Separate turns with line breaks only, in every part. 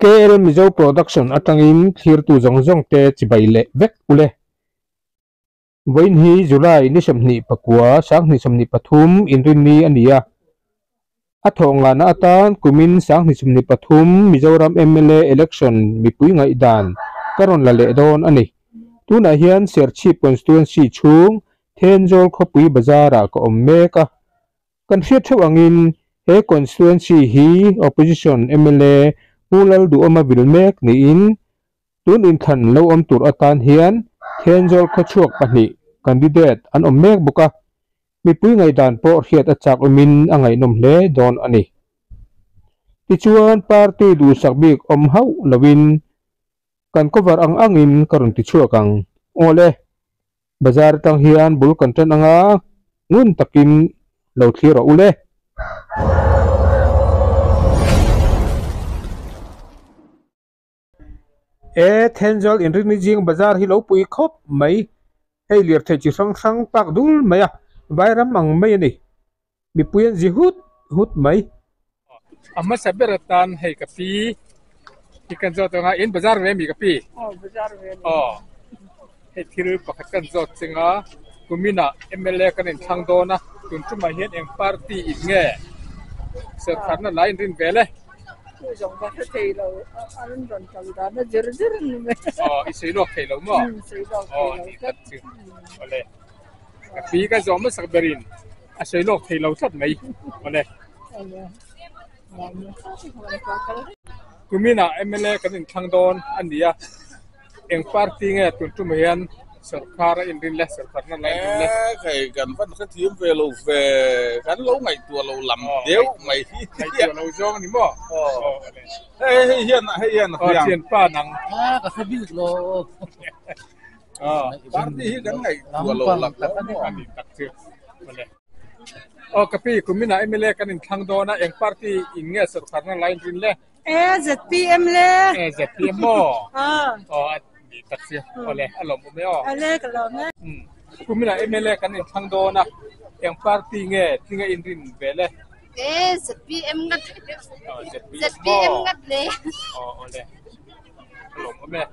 KL Mizo Production atangin thlirtu zawng zawng te chibai leh vek ule. Vawiin hi July ni 24, 2023 inrinni a ni a. A thawh ngahna atan kumin 2023 Mizoram mla election mipui ngaihdan ka rawn la leh dawn a ni. Tunah hian Serchhip Constituency chhung Thenzawl khawpui bazar-ah ka awm mek a. Kan hriat theuh angin he constituency hi Opposition mla Pu Lalduhawma vil mek niin tun inthlan lo awm tur atan hian Thenzawl khawchhuak pahnih candidate an awm mek bawk a, mipui ngaihdan pawh hriat a chak awmin a ngaihnawm hle dawn a ni. Tichuan party duhsak bik awm hauh loin kan cover ang angin ka rawn ti chhuak ang. Awle! Bazar atang hian bul kan tan anga ngun takin lo thlir rawh u le. E Thenzawl inrinni zing bazar hi lo pui khawp mai. Hei lirthei chi hrang hrang pak dul mai a, vairam ang mai a ni. Mipui an zi hut hut mai. A hmasa ber atan hei ka pi hi kan zawt ang a, in bazar ve mi ka pi?
Aw bazar ve
mi. Aw hei thil pakhat kan zawt ching a, kuminah mla kan inthlang dawn a, tun tumah hian eng party in nge sertharna lai in rin vel e?
Chu zawng ka hre thei lo, a rawn rawn kal dan a zir zir a ni mai.
Aw i sawi lawk thei lo maw?
Sawi lawk thei lo tlat.
Awle ka pi ka zawh hmasak berin a sawi lawk thei lo tlat mai awle. Kuminah mla kan inthlang dawn a ni a, eng party nge tun tum hian sorkar a inrin le, sorkarna la inrin le?
Hei kan van hrethiam ve lo ve, kan lo ngaihtuah lo lam deuh mai hi.
Ngaihtuah lo zawng a ni maw?
Hei hei hian hei hian a hriang.
Thianpa nang.
Ka hre bik lo.
Party hi kan ngaihtuah lo lam
tak a ni tak chu awle. Aw ka pi kuminah mla kan inthlang dawn a eng party in nge sorkarna la inrin le?
E ZPM le.
E ZPM maw? Aw a ni tak chu awle a lawmawm e aw.
Awle ka lawm e.
Kuminah mla kan inthlang dawn a eng party nge tlinga inrin ve le?
E ZPM ngat ZPM ngat le.
Aw awle a lawmawm e.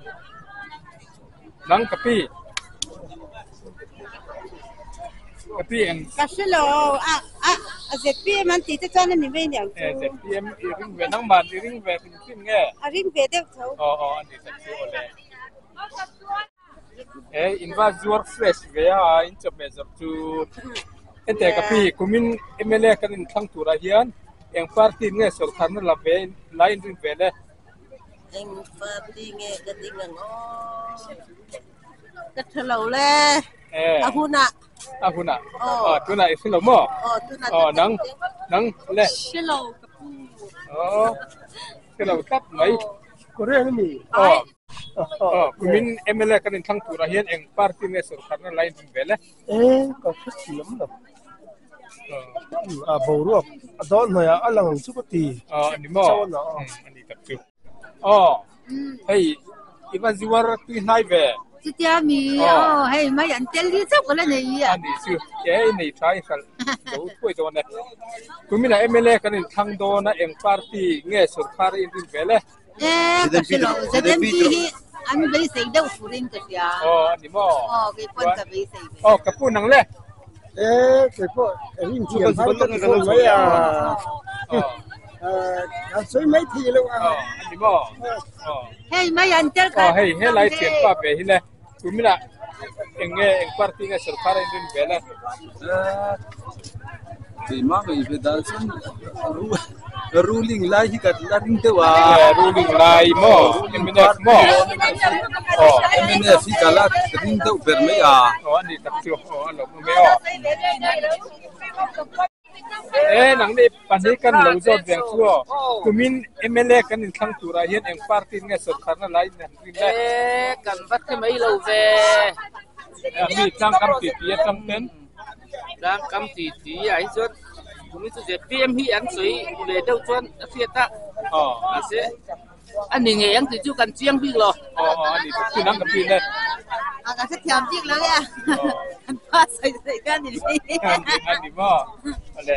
Nang ka pi. Ka pi eng.
Ka hre lo a a a ZPM an tih te chuan a ni mai niang
chu. ZPM i ring ve nangman i ring ve hrim hrim nge?
A ring ve deuh tho.
Aw aw a ni tak chu awle. E in va zuar fresh ve a in chawhmeh zawrh chu. Hete ka pi kumin MLA kan inthlang turah hian eng party in nge sawrkharna la ve la inrin ve le?
Eng party nge ka ding ang aw?
Ka tha lo le. A hunah.
A hunah. Aw. Tunah i hre lo maw?
Aw, tunah.
Aw, nang nang le.
Hre lo ka pu.
Aw. Hre lo tlat mai.
Korean ami?
Aw. Aw, kumin MLA kan inthlang turah hian eng party nge sorkarna la inrin ve le?
E, ka hre thiam lo. A boruak a dawn hnuaiah a lang ang chu ka ti.
Aw, a ni maw? A ni tak chu. Aw, hei i va zuar tui hnai ve.
Chutia mi, aw hei mai an tel hi chauh ka la nei hi a.
A ni chu, e i nei tha i hralh lo thuai dawn e. Kuminah MLA kan inthlang dawn a, eng party nge sorkar a inrin vel e?
E, ka hre lo, ZMP hi an beisei deuh furin ka hria.
Aw, a ni maw?
Aw, kei pawn ka beisei ve.
Aw, ka pu nang le.
E, kei pawh rin thiam har ka ti fo mai a. Kan sawi mai thei lo a.
Aw, a ni maw? Aw.
Hei mai an tel kha.
Aw, hei helai thian pa ve hi le. Tumina eng nge eng party nge sorkar a inrin vel e?
Keimah ngaih ve dan chuan ruling lai hi ka la ring deuh a.
Ruling lai maw? MNF maw?
Aw MNF hi ka la ring deuh ber mai a.
Aw a ni tak chu aw a lawm awm e aw. E nang ni pahnih kan lo zawt veng chu aw. Kumin MLA kan inthlang turah hian eng party nge sorkarna lai in han rin le?
E kan va hre mai lo ve.
Mi tlang kam ti ti atang ten.
Tlang kam ti ti ah hi chuan kumin chu ZPM hi an sawi ve deuh chuan a hriat a. Mahse A ni ngei ang tih chu kan chiang bik lo.
Aw aw a ni tak chu nang ka pin e.
A ka hrethiam bik lo e a. Kan pa sawi sawi kha a ni mai.
A ni maw? Awle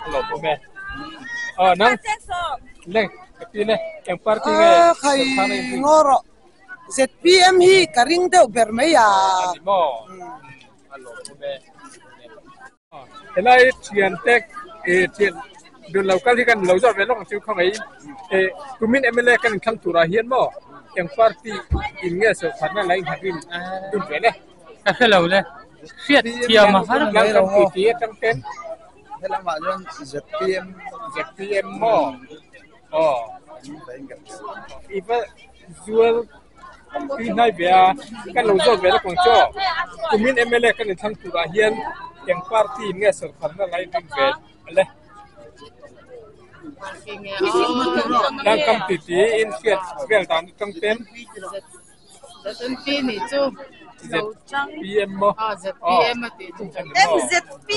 a lawm awm e. Aw nang leng. pi le eng party nge
Khai ngaw rawh ZPM hi ka ring deuh ber mai a.
Ani maw? A lawm awm e. Helai thian te thian dun lo kal hi kan lo zawh ve lawk ang chu khawngaih in kumin mla kan inthlang turah hian maw eng party in nge sawrkharna la innghat rin dun ve le?
Ka hre lo le. Hriat thiam a har
mai lo maw? Tih atang ten.
Helamah chuan ZPM.
ZPM maw? Aw. I va zual tui hnai ve a, kan lo zawt ve lawk ang chu. Kumin mla kan inthlang turah hian eng party in nge sawrkharna la inring ve le? Tlangkam titi in hriat vel dan atang ten.
ZNP nih chu
ZPM maw?
ZPM a tih chu.
MZP.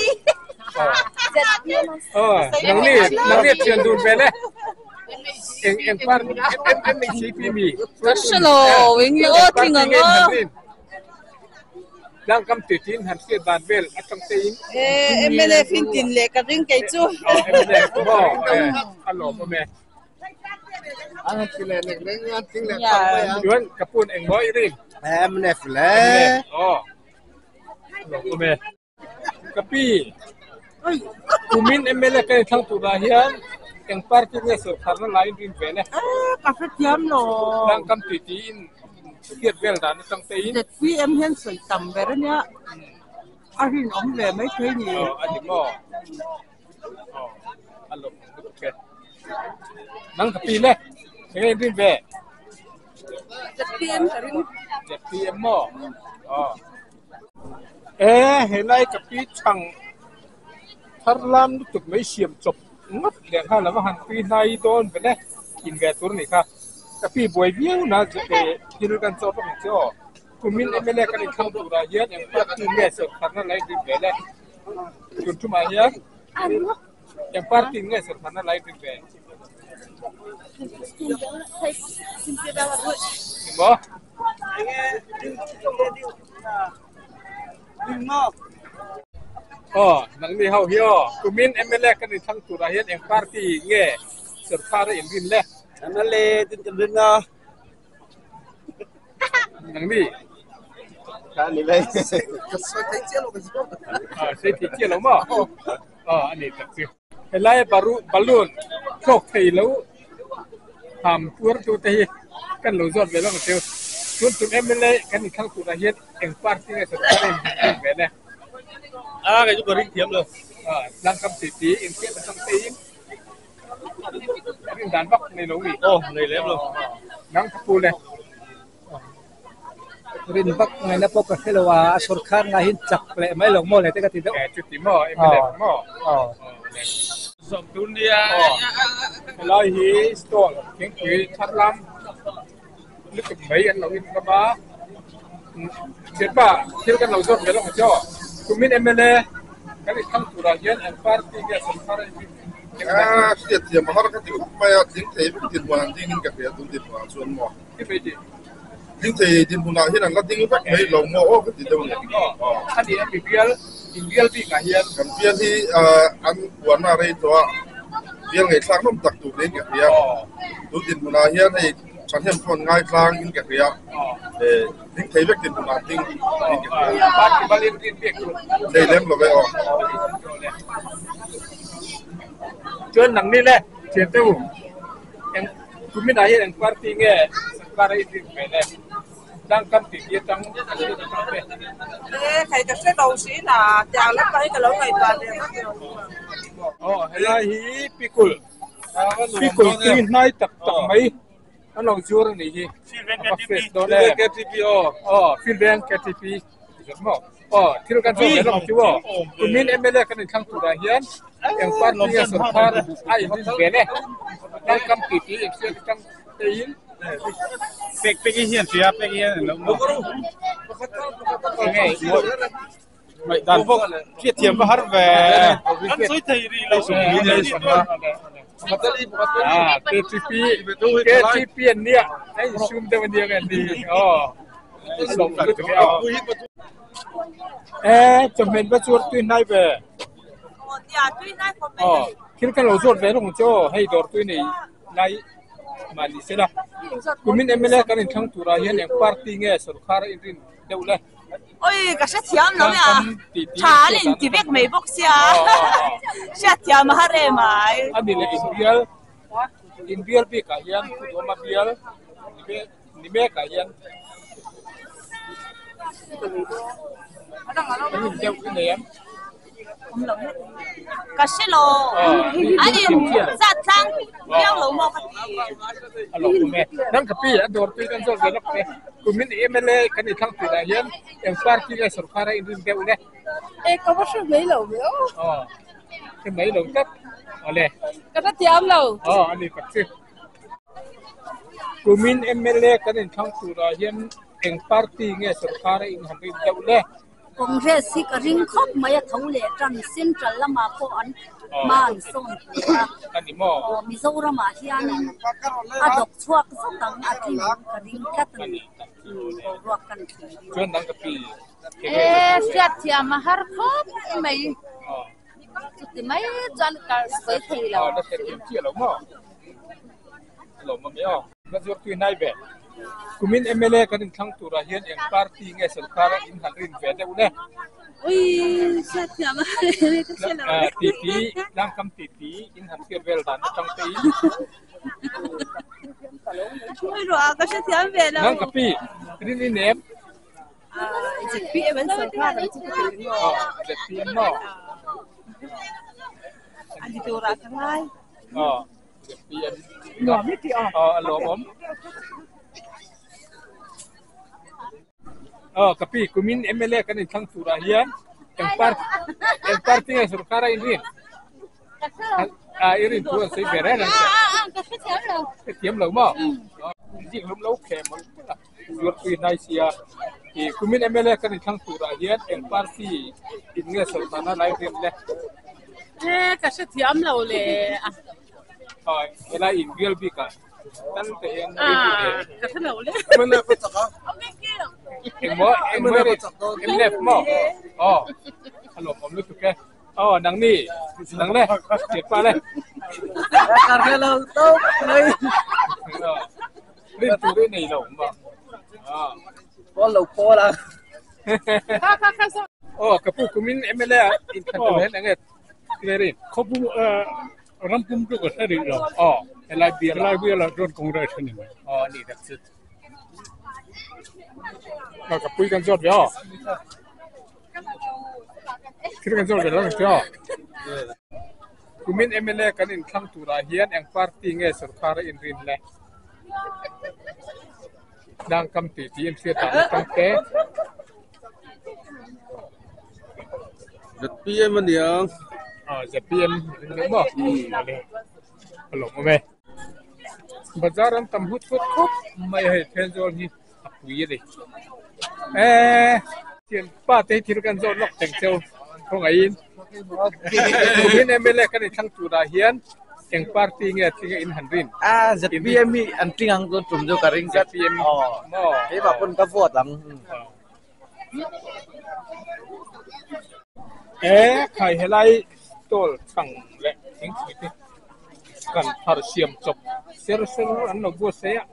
Aw, nangni nangni a thian dun vel e. Eng eng par MHCP mi.
Ka hre lo, eng nge aw tling ang aw.
Tlangkam ti tin han hriat dan vel atang te in.
Eh, MLA fin tin leh ka ring kei chu.
MLA maw? A lawm awm e. Chuan ka pun eng maw i ring?
MNF le.
Aw. Lawm awm e. Ka pi, kumin MLA ka inthlang turah hian eng party nge sawrkharna la in rin ve le?
Ka hrethiam lo.
Tlangkam tih tiin hriat vel dan atang te in.
ZPM hian sawi tam ber ania a rinawm ve maithei ni.
Aw a ni maw? Aw a lawm lutuk e. Nang ka pi le, eng nge in rin ve?
ZPM ka ring.
ZPM maw? Aw. E helai ka pi chhang thar lam lutuk mai siam chawp ngawt leh nghal lova han tui hnai dawn vel e in ve tur a nih kha. Ka pi buai viau na thil kan chawp vak ang che aw. Kumin mla kan inthlang turah hian eng party nge sawrkharna la inrin vel e. Tun tumah hian eng party nge sawrkharna la inrin ve? Engmaw? Aw, nangni ho hi aw, kumin mla kan inthlang turah hian eng party nge sawrkar a inrin le?
Mla tin kan rin a.
Nangni?
Ka ni mai.
Ka sawi thei chiah lo ka zawk.
Ah, sawi thei chiah lo maw? Aw, a ni tak chu. Helai balloon thlawk thei lo ham tuar tu te hi kan lo zawt ve lawk ang cheu. Tun tum mla kan inthlang turah hian eng party nge sawrkar a inhmun ve le?
A kei chu ka ring thiam lo.
A tlangkam tih tih infiam atang te in rin dan vak nei lo mi.
Aw nei lem lo.
Nang ka pu le.
Rin vak ngaihna pawh ka hre lo a, a sawrkar ngai hi chak leh mai lo maw le te ka ti deuh.
Eh chuti maw MLA maw?
Aw.
Helai hi stall thingpui thar lam lutuk mai an lo in ngam a, thianpa thil kan lo zawt ve lawk ang che aw. Kumin MLA kan inthlang turah hian an party nge sawrkar a inrin
Ah, hriat thiam a har ka ti khawp mai a, tling thei vek dinhmun an ding in ka hria tun dinhmunah chuan maw. Tling thei dinhmunah hian an la ding vek mai lo maw aw ka ti deuh ni.
A ni a mi bial, in bial bikah hian.
Kan bial hi an puanna a rei tawh a, bial ngaihthlak nawm tak tur niin ka hria. Tun dinhmunah hian hei thahnem pawh an ngaitlang in ka hria. Tling thei vek dinhmunah an ding niin ka hria. Nei lem lo ve aw.
Chuan nangni le thiante u. Eng kuminah hian eng party nge sarkar a inrin ve le? Tlangkam tih hi atang a hriat atang te.
E khai ka hre lo hrin a, tiang lam pah hi ka lo ngaihtuah ve vak lo.
Aw helai hi pikul, pikul tui hnai tak tak mai an lo zuar a nih hi. A va fresh dawn em. Aw Filveng KTP tih zawk maw? Aw, thil kan zawk leh lawk chu aw. Kumin mla kan inthlang turah hian eng party nge sawrkar a inrin vel e. Tlangkam tih tih inhriat atang teiin.
Pek pek i hian hria pek hian an lo maw. Ngaihdan pawh hriat thiam va har ve. An sawi thei rih lo.
Ah, KTP, KTP an nia. Hei sum deuh a nia nge ni. Aw. E chawhmeh va chuar tui hnai ve. Aw thil kan lo zawt ve lawk ang chu aw hei dawr tui nei lai Mahni sela kumin mla kan inthlang turah hian eng party nge sorkar a inrin deuh le?
Oi ka hrethiam lo e a, tha an inti vek mai bawk sia hriatthiam a har em ai.
A ni leh inbial inbial bikah hian Kudawma bial ni mekah hian kan indeuh i nei em?
Ka hre lo. An in zat tlang viau lo maw ka ti.
A lo awm e. Nang ka pi a dawr tui kan zawt ve lawk te. Kumin mla kan i thlang tih ah hian eng party nge sorkar a inrin deuh le?
E ka va hre mai lo ve aw.
Aw hre mai lo tlat. Awle.
Ka hre thiam lo.
Aw a ni tak chu. Kumin mla kan inthlang turah hian eng party nge sorkar a inhan rin deuh le?
Congress hi ka ring khawp mai a tho leh tan Central lamah pawh an hma an sawn tur a, aw Mizoramah hianin a dawk chhuak zat ang a tling ka ring tlat a ni, boruak kan thlir in.
E hriatthiam a har khawp mai, chuti mai chuan ka sawi thei lo.
Kumin mla kan inthlang turah hian eng party nge sorkar a in han rin ve deuh le?
Ui hriatthiam a ka hre lo.
Titi tlangkam titi in han hriat vel dan atang te in.
Ui ruah ka hrethiam ve lo.
Nang ka pi rin i nem.
ZPM an sorkar ang chu ka ti ring
aw. ZPM maw?
Ani turah ka ngai.
Aw. Nuam i ti aw. Aw a lawmawm. Aw ka pi kumin MLA kan inthlang turah hian eng party eng party nge sorkar a inrin? A i rin thu an sawi ve reng ang che.
Ka hrethiam lo.
Hrethiam lo maw? Zik hlum lo khem ang zuar pui hnai sia. I kumin MLA kan inthlang turah hian eng party in nge sorkarna lai rin le?
E ka hrethiam lo le.
Helai in bial bik ah tan te hian
ka hre lo le.
MNF a chak a.
Engmaw engmaw MNF maw? Aw a lawmawm lutuk e. Aw nang ni nang le thiat pa le.
Ka hre lo tawp mai.
Rin tur i nei lo maw?
Pawl lo pawl a.
Aw ka pu kumin MLA ah inthlan tur hian enge Clearin.
Khawpu ram pum chu ka hre rih lo.
Aw, helai bial
ah. Helai bial ah chuan Congress a ni mai.
Aw, a ni tak chu. Aw, ka pui kan zawt ve aw. Thil kan zawt ve lo ang che aw. Kumin MLA kan inthlang turah hian eng party nge sorkar a inrin le? Tlangkam tih tih in hriat dan atang te.
ZPM a nia.
Ah, ZPM ni maw? Ale. A lawm awm e. Bazar an tam hut hut khawp mai hei Thenzawl hi a pui a ni. Eh, thianpa te hi thil kan zawt lawk teng cheu khawngaihin. Kumin MLA kan inthlang turah hian eng party nge tling a in han rin?
Ah, ZPM hi an tling ang chuan tum chu ka ring tlat.
ZPM maw?
Keimah pawn ka vote ang.
He khai helai stall chhang leh thingpui te kan thar siam chawp ser ser an lo buatsaih a,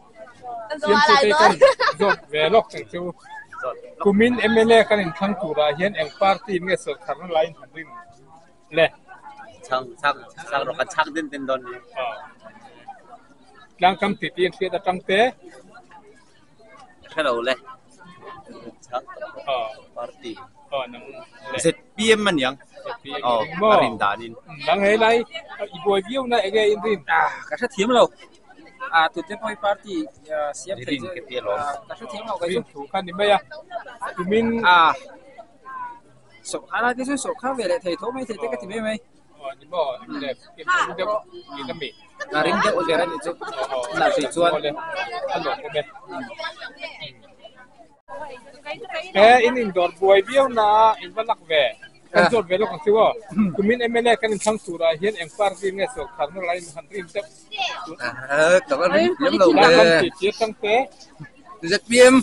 siam chu te kan zawt ve lawk ang chu. Kumin mla kan inthlang turah hian eng party in nge sawrkharna laiin han ring le?
Chhang chhang chhang rawh kan chhang din din dawn ni.
Tlangkam titi an hriat atang te.
Hre lo le. Party. ZPM a niang. Aw, a rin danin.
Nang he lai i buai viau na enge in rin?
Ah, ka hre thiam lo. Ah, tute pawh hi party siam thei chu ka hre thiam lo kei chu.
Rin thu kha ni mai a. Tumin
ah sawrkar lai te chu sawrkar ve leh thei tho mai thei te ka ti mai mai. A ring deuh ber a nih chu lah hrih chuan
He in indawr buai viau na in va lak ve kan zawt ve lawk ang chu aw kumin mla kan inthlang turah hian eng party nge sawrkharna lain han rin deuh
Ka va ring thiam lo ve
tih tih atang te
ZPM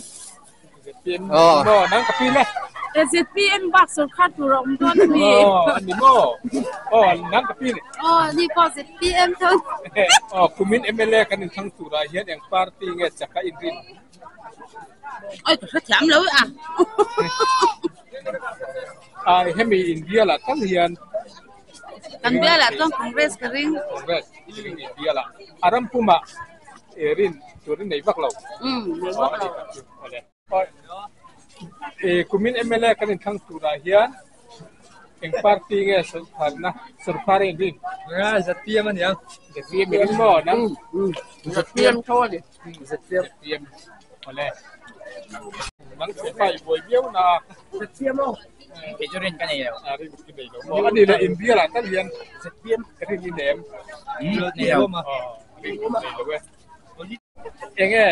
ZPM maw nang ka pi le.
ZPM bak sorkar tur a awm dawn a mi.
Aw ani maw? Aw nang ka pi ni.
Aw ni pawh ZPM tho.
Aw kumin mla kan inthlang turah hian eng party nge chak a inrin?
Oi ka hrethiam lo a.
Ai hemi India lah tal hian
Kan bialah chuan Congress ka ring.
Congress i ring India lah. A ram pumah i rin tur i nei vak lo.
Umm nei vak lo.
Kumin mla kan inthlang turah hian eng party nge sawrkharna sawrkhar a inrin?
ZPM a niang.
ZPM i ring maw nang?
ZPM tho a ni.
ZPM awle. Nang thianpa i buai viau na a.
ZPM aw.
Kei chu rin ka nei lo.
A rin ka nei lo maw? A nih leh inbial ah tal hian ZPM rin i nem.
Nei lo.
Rin nei lo e. Enge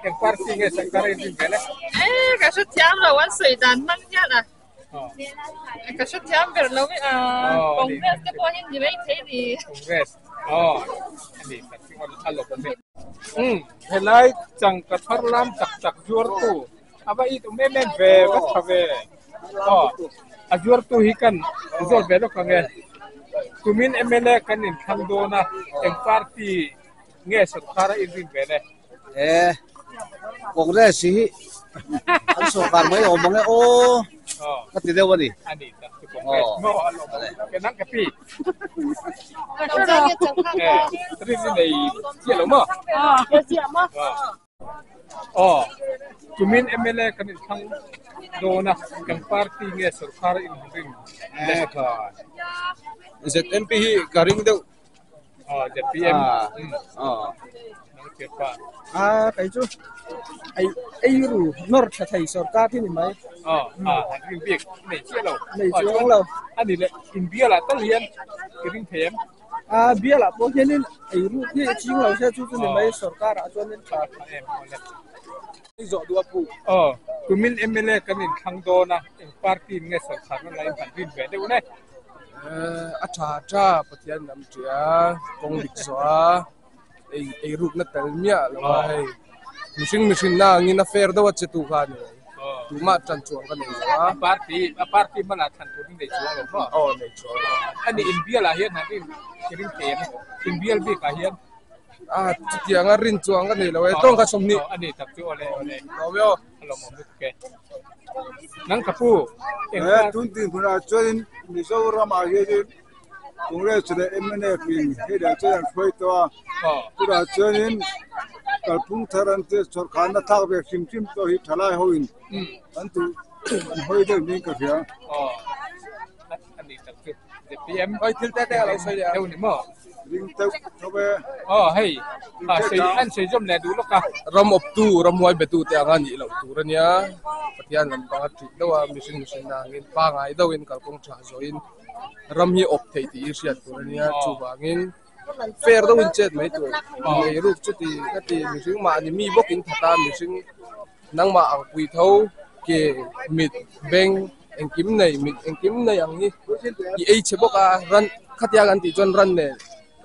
eng party nge sarkar a inrin vel e?
Eh ka hrethiam lo an sawi dan hmang hian a. Ka hrethiam ber lo i a Congress te pawh hi ni mai thei ni.
Congress aw a ni tak chu a lawm awm e. Umm helai changka thar lam tak tak zuartu a va it awm em em ve va tha ve aw a zuartu hi kan zawt ve lawk ang e. Tumin mla kan inthlang dawn a eng party nge sawrkar a inrin vel e?
E Congress hi an sawrkar mai awm ang e aw ka ti deuh a ni.
A ni tak chu Congress maw a lawm awm ke nang ka pi. E rin i nei chiah lo maw? Aw tumin mla kan inthlang dawn a kan party nge sawrkar a inrin le?
ZMP hi ka ring deuh.
Aw ZPM. Nang thiam pa.
A kei chu ei ei ru nawr tha thei sorkar hi ni mai.
Aw a han ring bik nei chiah lo.
Nei chuang lo.
A ni le in bial ah tal hian i ring thei em?
A bial ah pawh hianin ei ruk hi ching lo se chu chu ni mai sorkar ah chuanin tha.
Em aw le. Zawh duh a pu. Aw tumin mla kan inthlang dawn a eng party in nge sorkar na lain han rin ve deuh ne.
A tha tha Pathian lam tia kawng dik zawh a ei ei rukna tel miah lo a hei mihring mihring na angin a fair deuh a che tu kha a ni mai tumah tan chuang ka nei lo a.
A party a party hmanah thlan turin nei chuang lo maw?
Aw nei chuang lo.
A ni inbial ah hian han rin i ring thei em? Inbial bik ah hian.
A chutiang a rin chuang ka nei lo e tawng kha 20.
A ni tak chu awle awle.
Lawm e aw.
A lawmawm lutuk e. Nang ka pu, eng
He tun dinhmunah chuanin Mizoramah hianin Congress leh mnf in hei chuan an hruai tawh a, chutah chuanin kalphung thar an tia sawrkharna thlak ve hrim hrim tawh hi thalai hoin an duh an hawi deuh niin ka hria.
ZPM oi thil te te a lo sawi leh a deuh ni maw?
Ring deuh tho e.
Aw hei a sei an sei zawm leh duh lawk a.
Ram awptu, ramhuai betu te anga nih loh tur a nia. Pathian lam panga ṭih deuh a, mihring mihring na angin pangai deuhin kalkawng ṭha zawhin ram hi awp theih tih hi hriat tur a nia. Chuvangin fair deuhin chet mai tur. Ei ruk chu ti ka ti mihring mahni mi bawkin that a, mihring nangmah ang pui tho ke mit beng engkim nei mit engkim nei ang hi i ei chhe bawk a ran khatia kan tih chuan ran leh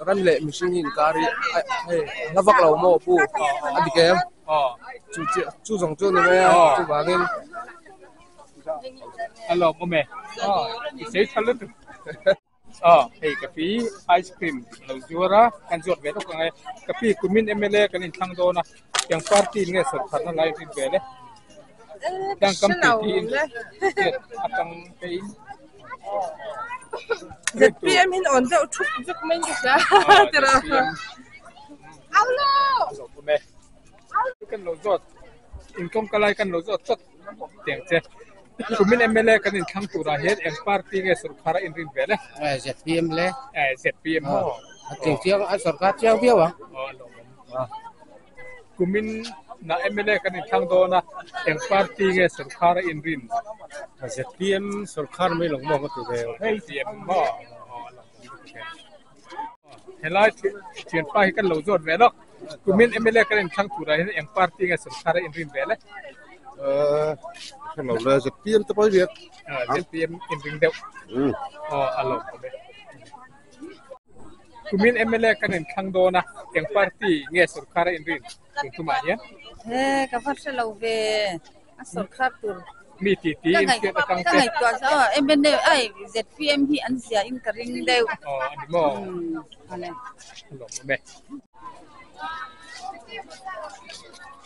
ran leh mihring hi inkar hi hei a hla vak lo maw pu a dik em chu chiah chu zawng chu a ni mai a chuvangin
a lawmawm e i sei tha lutuk. Aw hei ka pi ice cream a lo zuar a kan zuat ve lawk ang e ka pi kumin mla kan inthlang dawn a eng party in nge sawrkharna lai rin vel e tang kam ti ti in atang te in
ZPM hin on deuh thup vek mai ka hria tira
kan lo zawt inkawm ka lai kan lo zawt chawt Tiang che. Kumin mla kan inthlang turah hian eng party nge sawrkar a inrin vel e?
ZPM le.
ZPM maw?
A tling chiang a sawrkar chiang viau ang.
Aw a lawmawm. Kumin na mla kan inthlang dawn a, eng party nge sawrkar a inrin?
ZPM sawrkar mai lo maw ka ti ve.
ZPM maw? Aw a lawmawm lutuk e. Helai thianpa hi kan lo zawt ve lawk. Kumin mla kan inthlang turah hian eng party nge sawrkar a inrin vel e?
Hre lo le ZPM te pawh hi riat.
ZPM inring deuh. Aw a lawm awm e. Kumin mla kan inthlang dawn a, eng party nge sawrkar a inrin tun tumah hian?
He ka va hre lo ve a sawrkar tur.
Mi ti ti in hriat atang
te. Ka ngaihtuah chu aw MNF ai ZPM hi an zia in ka ring deuh.
Aw a ni maw?
Awle.
A lawm awm e.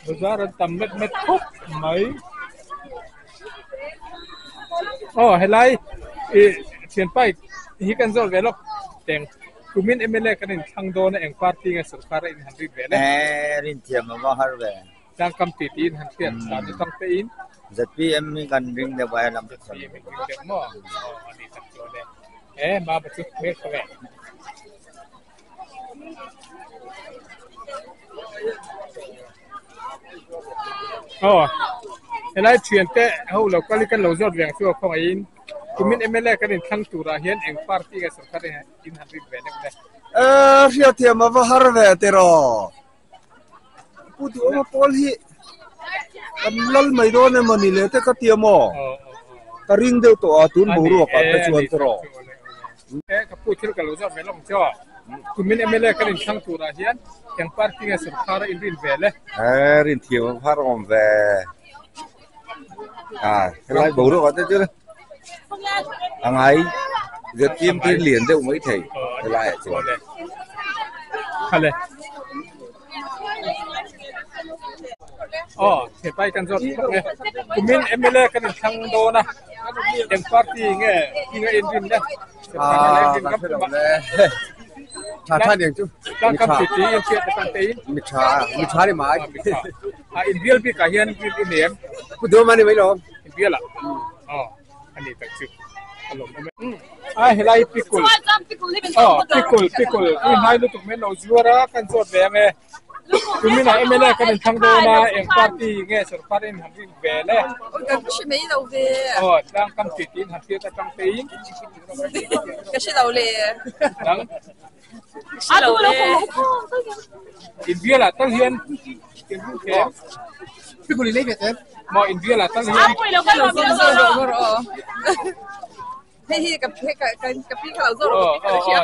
Bazar an tam met met khawp mai. Aw helai ih thianpa hi kan zawt ve lawk teng. Kumin MLA kan inthlang dawn a eng party nge sorkar a inhan rit ve le?
Eh rinthiam a va har ve.
Tlangkam ti tiin han hriat dan atang te in.
ZPM hi kan ring deuh a helam chu.
ZPM hi ring deuh maw? Aw a ni tak chu ale. Eh mama chu hmel tha ve. Aw helai thian te ho lo kal hi kan lo zawt ve ang chu a khawngaihin kumin MLA kan inthlang turah hian eng party nge sorkar in han ring ve deuh le.
Eh hriatthiam a va har ve tiraw. Pu Duhawma pawl hi kan lal mai dawn emaw ni le te ka ti a maw? Ka ring deuh tawh a tun boruak ah te chuan te rawh.
E ka pu thil ka lo zawt ve lawng chu kumin MLA kan inthlang turah hian eng party nge sorkar a inrin ve le?
E rin thiam a phar awm ve. A helai boruak ah te chuan a ngai ZPM te lian deuh mai thei helai ah chuan.
Khale. Aw hepai kan zawt phawt nge. Kumin MLA kan inthlang dawn a eng party nge tinga inrin le.
Ah kan hre lo le. Tha tha niang chu.
Tlangkam ti ti in hriat atang te in.
Mi tha mi tha ni mai.
A inbial bikah hian rin i nem.
Pu Duhawma ni mai lo.
Inbial ah. Aw a ni tak chu. A lawm awm e. A helai pikul. Aw pikul pikul i hnai lutuk mai lo zuar a kan zawt ve ang e. Kuminah MLA kan inthlang dawn a eng party nge sorkar in han rin ve le.
Kan hre mai lo ve.
Aw tlangkam ti tiin han hriat atang te in.
Ka hre lo le.
Nang.
A tu lo ko
Inbial ah tal hian in ru hle.
Pikul i nei ve te.
Maw inbial ah tal hian.
A pui lo ka lo zo ro ro.
Hei hi ka ka ka ka pi kha lo zo ro ka hria.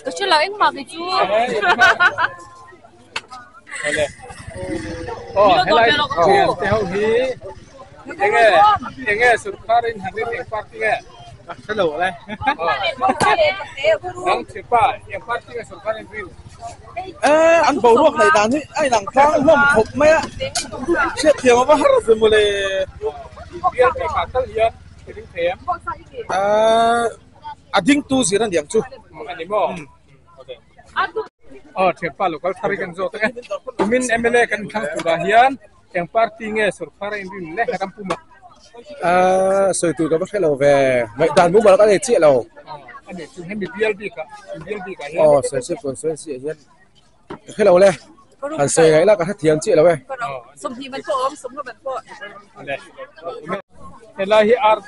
Ka hre lo engmah kei chu.
Ole. Oh, helai thian te ho hi enge enge sorkar in han rin eng party nge?
Hre lo le.
Nang thipa eng party nge sorkar in rin?
Eh, an boruak nei dan hi a inang tlang hlawm khawp mai a. Hriat thiam a va har ve mawle.
Bial bikah tal hian i ring thei em?
Eh, a dingtu zir a niang chu.
A ni maw? Aw thianpa local thar hi kan zawt ang e. Kumin MLA kan inthlang turah hian eng party nge sorkar a inrin le ram puma?
Aaa sawi tur ka va hre lo ve. Ngaihdan mumal ka nei chiah lo.
A ni chu hemi bial bikah bial bikah hian.
Aw sawi sawi constituency ah hian ka hre lo le. Han sawi ngaih la ka hrethiam chiah lo e.
Sawmhnih man pawh a awm, sawmnga man pawh.
Helai hi ar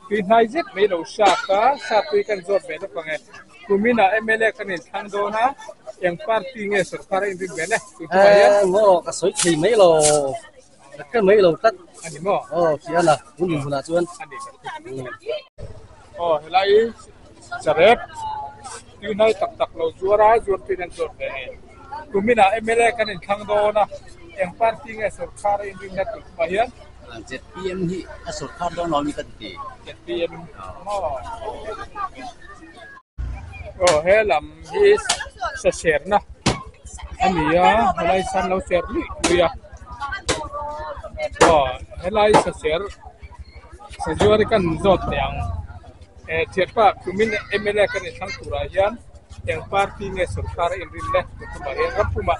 tui hnai zet mai lo sak a, sap tui kan zawt ve lawk ang e. Kuminah MLA kan inthlang dawn a, eng party nge sorkar a inrin ve le? Tun tumah hian.
Eh, ngaw ka sawi thei mai lo, ka hre mai lo tlat.
A ni maw?
Aw, fian a, hun inhmunah chuan.
A ni. Aw, helai charep tui hnai tak tak lo zuar a, zuar tuin an zuar ve e. Kuminah MLA kan inthlang dawn a, eng party nge sorkar a inrin le tun tumah hian?
ZPM hi a sorkar dawn lo a ni ka ti.
ZPM maw? Aw he lam hi sa serna a ni a helai san lo ser luih luih a aw helai sa ser sa zuar hi kan zawt teh ang eh thianpa tumin MLA kan inthlang turah hian eng party nge sorkar a inrin le tun tumah hian ram pumah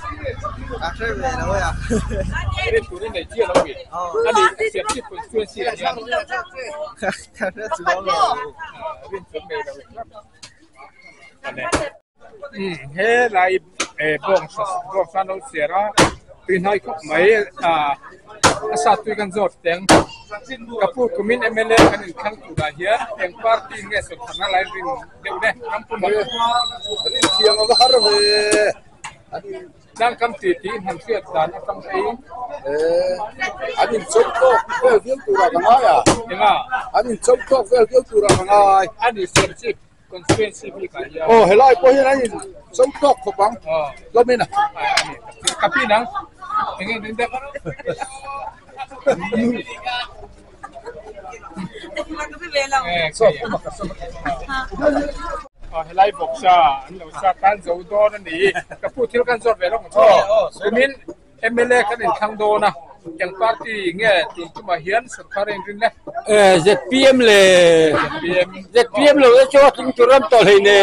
rin turin nei chiah lo mi a ni serchhip constituency ah hian. He lai bawng bawng sa no ser a tui hnai khawp mai a sa tui kan zawt teng ka pu kumin MLA kan inthlang turah hian eng party nge sawrkharna lai rin deuh le ram pumah
thiang a va har ve.
Tlangkam ti tiin han hriat dan atang phei.
Eh, an inchawm tawk vel viau turah ka ngai a.
Enga?
An inchawm tawk vel viau turah ka ngai.
A ni Serchhip constituency bikah hian.
Aw, helai pawh hian an inchawm tawk khawp ang. Tlawmin a.
Ka pin ang. Enge rin deuh. Helai vawksa an lo sa tan zo dawn a ni. Ka pu thil kan zawt ve lawk ang chu. Kumin mla kan inthlang dawn a, eng party nge tun tumah hian sorkar a inrin le?
ZPM le ZPM lo te chu a tling tur an tawh hlei ne.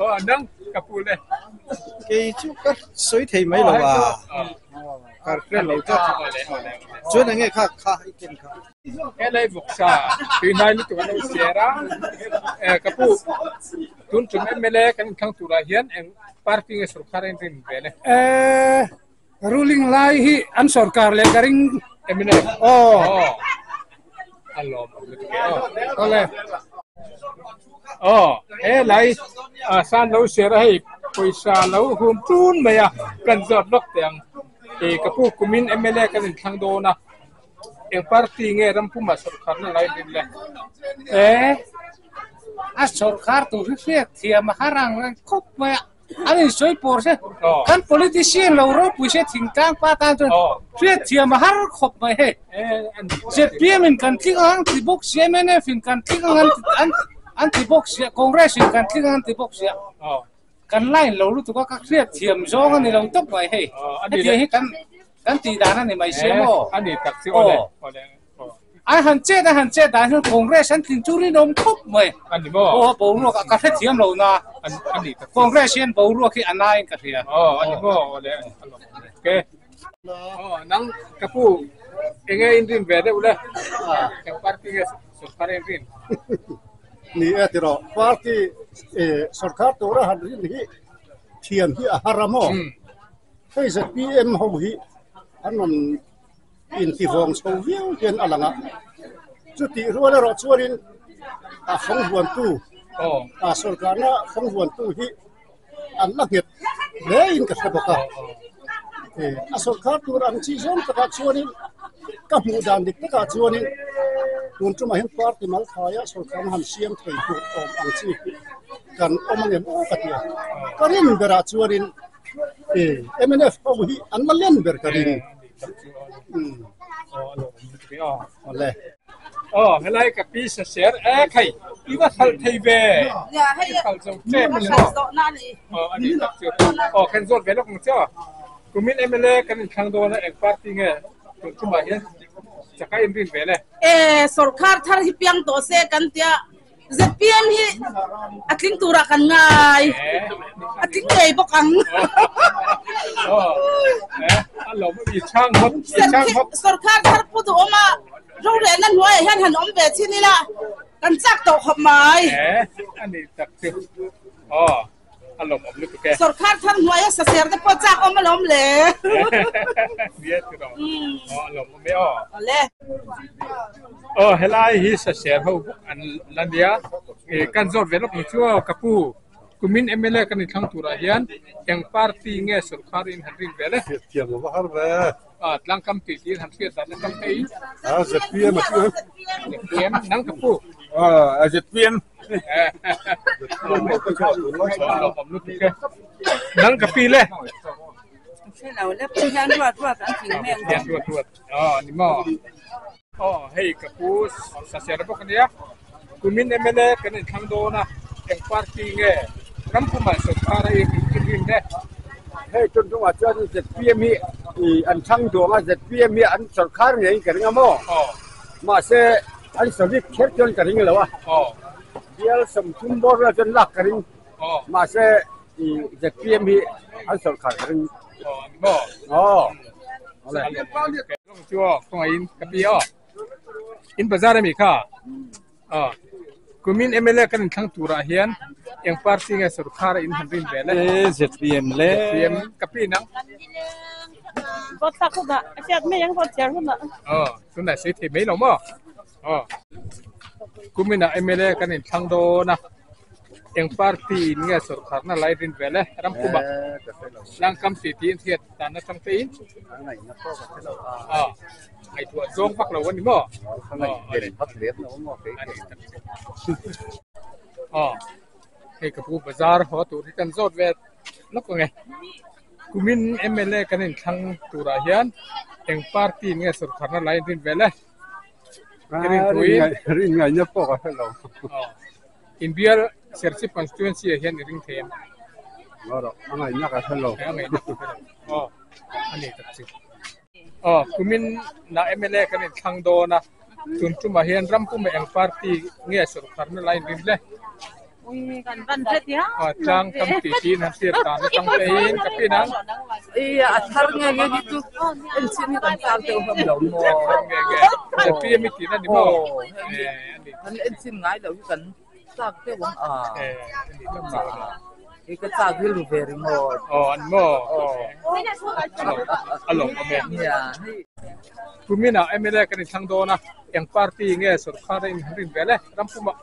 Aw nang ka pu le.
Kei chu ka sawi thei mai lo a. Kar hriat lo tlat. Chuan enge kha kha i ken kha.
Helai vawksa tuihnai lutuk an lo share a. Ka pu tun tum mla kan inthlang turah hian eng party nge sorkar a inrin ve le?
Ruling lai hi an sorkar leh ka ring.
Mnf.
Aw.
A lawm awm lutuk e aw. Awle. Aw helai san lo share a hei pawisa lo hum tun mai a kan zawt lawk teh ang. Ka pu kumin mla kan inthlang dawn a. Eng party nge ram pumah sorkharna lai rin le?
E, a sorkar tur hi hriat thiam a har ang reng khawp mai a, an insawi pawr se, kan politician lo ropui se thingtlang pa tan chuan hriat thiam a har khawp mai hei. ZPM in kan tling ang an ti bawk sia, mnf in kan tling ang an ti bawk sia, Congress in kan tling ang an ti bawk sia. Kan line lo lutuk a, ka hriat thiam zawng a ni lo tawp mai hei. Hetiang hi kan Kan tih dan a ni mai sia maw?
A ni tak chu awle. Awle.
An han chet a han chet dan hian Congress an tling chu rinawm khawp mai.
A ni maw?
Aw boruak a ka hrethiam lo na.
A ni tak.
Congress hian boruak hi a nain ka hria.
Aw a ni maw? Awle. Okay. Aw nang ka pu enge in rin ve deuh le? Eng party nge sorkar in rin?
Ni e tiraw party sorkar tura han rin hi thiam hi a har a maw? Hei zpm ho hi an rawn intivawng chho viau hian a lang a, chutih rual erawh chuanin a fawng huantu, a sorkarna fawng huantu hi an la nghet hlein ka hre bawk a. A sorkar tur ang chi zawng takah chuanin ka hmuh dan dik takah chuanin tun tumah hian party mal thaia sorkarna han siam thei tur awm ang chi hi kan awm angem aw ka ti a. Ka rin berah chuanin mnf ho hi an la len ber ka ring.
Awle. Aw helai ka pi sa ser e khai i va thalh thei ve. I thalh zo tlem ani maw? Aw ani tak chu. Aw kan zawt ve lawk ang che aw. Kumin mla kan inthlang dawn a eng party nge tun tumah hian chaka inrin ve le.
E sorkar thar hi piang tawh se kan tia ZPM hi a tling turah kan ngai. A tling ngei bawk ang. Sorkar thar pu duh awm a, rorelna hnuaiah hian han awm ve chin ila kan chak tawh khawp mai.
A lawmawm lutuk e.
Sorkar thar hnuaia saser te pawh chak awm alawm le.
Nia ti rawh. Aw a lawmawm e aw.
Awle.
Aw helai hi saser ho bawk an la nia. Kan zawt ve lawk ang chu aw ka pu. Kumin mla kan inthlang turah hian eng party nge sorkar in han rin ve le?
Hriatthiam a va har ve.
Tlangkam tih tiin han hriat dan atang te in.
ZPM a chu.
ZPM nang ka pu.
ZPM.
Nang ka pi le.
Lo le pu hian ruat ruat an thing hmel.
Hian ruat ruat. Aw ni maw. Aw hei ka pu saser bawk ania. Kumin MLA kan inthlang dawn a, eng party nge Ramkumar sorkar a in rin le?
Hei tun tumah chuan zpm hi an thlang duang a, zpm hi an sorkar ngeiin ka ring a maw? Mahse an solid kher chuan ka ring lo a, bial 30 bawr vel chuan lak ka ring, mahse zpm hi an sorkar ka ring. Aw.
In bazar ami kha aw kumin mla kan inthlang turah hian eng party nge sorkar a in han rin ve le
zpm le
zpm ka pi nang
Vote thlak hunah a hriat mai ang vote chhiar hunah.
Aw tunah sei thei mai lo maw aw kuminah mla kan inthlang dawn a eng party in nge sorkarna lai rin ve le ram pumah tlangkam tih tiin hriat dan atang te in aw. Ngaihtuah zawng vak lo a ni maw? Aw, hei ka pu bazar haw tur hi kan zawt ve lawk ang e. Kumin mla kan inthlang turah hian eng party in nge sorkarna lai an rin vel e? Rin thuin.
Rin ngaihna pawh ka hre lo.
Inbial Serchhip constituency ah hian i ring thei em?
Ngaw rawh, a ngaihna ka hre lo.
A ngaihna ka hre lo. Aw, a ni tak chu. Aw, kumin na mla kan inthlang dawn a, tun tumah hian ram pum eng party nge sawrkharna la inrin le? Tlang tam tih tiin han hriat dan atang te in ka pin ang.
Iya, a thar nge nge hi chu en chin hi kan chak deuh hlawm lo maw?
A thar nge nge, ZPM i tihna ni maw?
Kan en chin ngai lo hi kan chak deuh ang a. Hei ka chak rilru ve ringawt.
Aw an maw? A lawm awm e. Kuminah mla kan inthlang dawn a, eng party nge sorkar a inrin vel e ram pumah?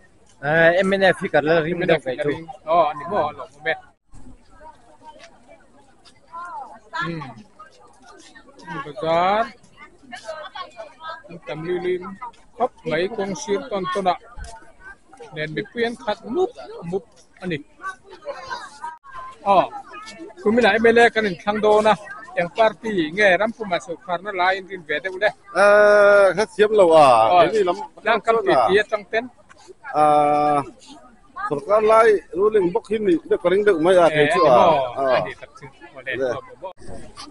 Mnf hi ka la ring deuh ve chu.
Aw ani maw a lawm awm e. Bazar an tam lui lui khawp mai kawng sir tawn tawn ah nen mipui an khat mup mup a ni. Aw kuminah mla kan inthlang dawn a eng party nge ram pumah sawrkharna laiin rin ve deuh le.
Ka thiam lo a keini lam
tlang kam ti ti atang ten
sarkar lai ruling bawk hi ni deuh ka ring deuh mai a kei chu a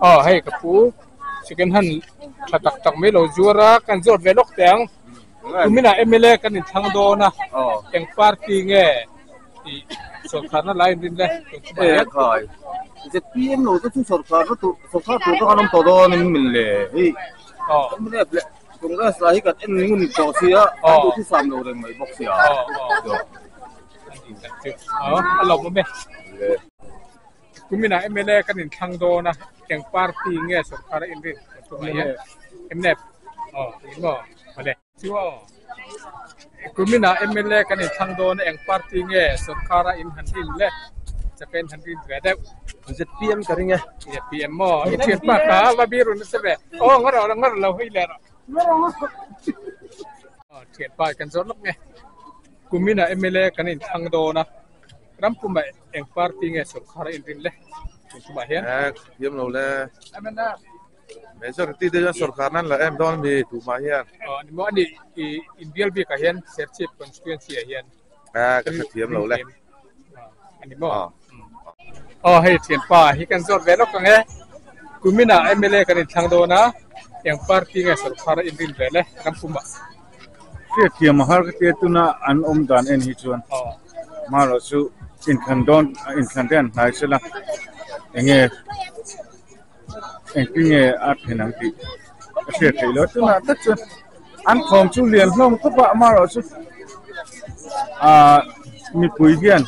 aw hei ka pu second hand tha tak tak mai lo zuar a kan zawt ve lawk teh ang kumina mla kan inthlang dawn a eng party nge tih sawrkharna lai in rin le
ZPM lo te chu sawrkharna tur sawrkar tur te khan awm tawh dawn in min le hei Mnf leh Congress lah hi kan en ngun tawh sia an duhthusam lo reng mai bawk sia.
A lawm awm e. Kuminah mla kan inthlang dawn a, eng party nge sawrkar a inrin kan tum mai hian mnf aw ni maw mawle. Chu aw kuminah mla kan inthlang dawn a, eng party nge sawrkar a in han rin le chaka in han rin ve deuh.
ZPM ka ring e.
ZPM maw i thian pa kha va bir un nasa ve. Aw ngawr rawh ngawr lo hei leh rawh. Aw thian pa kan zawt lawk nge. Kuminah mla kan inthlang dawn a, ram pumah eng party nge sawrkar a inrin le tun tumah hian.
Eh thiam lo le. Majority te chuan sawrkar nan la em dawn a mi tumah hian.
Aw ani maw ani i inbial bikah hian Serchhip constituency ah hian.
Eh ka hrethiam lo le.
Ani maw? Aw hei thianpa hi kan zawt ve lawk ang e. Kuminah mla kan inthlang dawn a, eng party nge sawrkar a inrin ve le ram pumah.
Hriatthiam a har ka tia tuna an awm dan en hi chuan marawh chu inthlan dawn inthlan te an hnai sela enge engtin nge a then ang tih a hriat theih loh tunah tak chuan an thawm chu lian hlawm khawp a amaherawh chu ahh mipui hian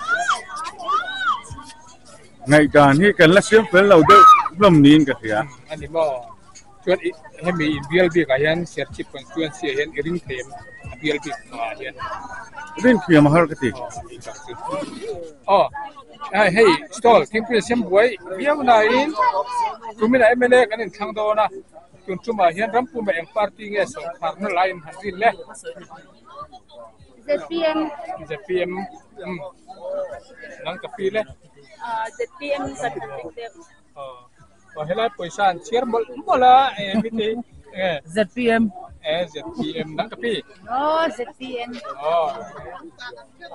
ngaihdan hi kan la siam fel lo deuh hlawm niin ka hria.
A ni maw? Chuan i hemi in bial bikah hian Serchhip constituency ah hian i ring thei em a bial bik hmaah hian?
Ring thiam a har ka ti.
Aw hei stall thingpui a siam buai viau nain kuminah mla kan inthlang dawn a, tun tumah hian rampumah eng party nge sawrkharna laiin han rin le?
ZPM.
ZPM nang ka pi le?
ZPM kan han ring deuh.
Aw helai pawisa an chhiar mawlh mawlh a eh mite eh
ZPM
eh ZPM nang ka pi
Aw ZPM
Aw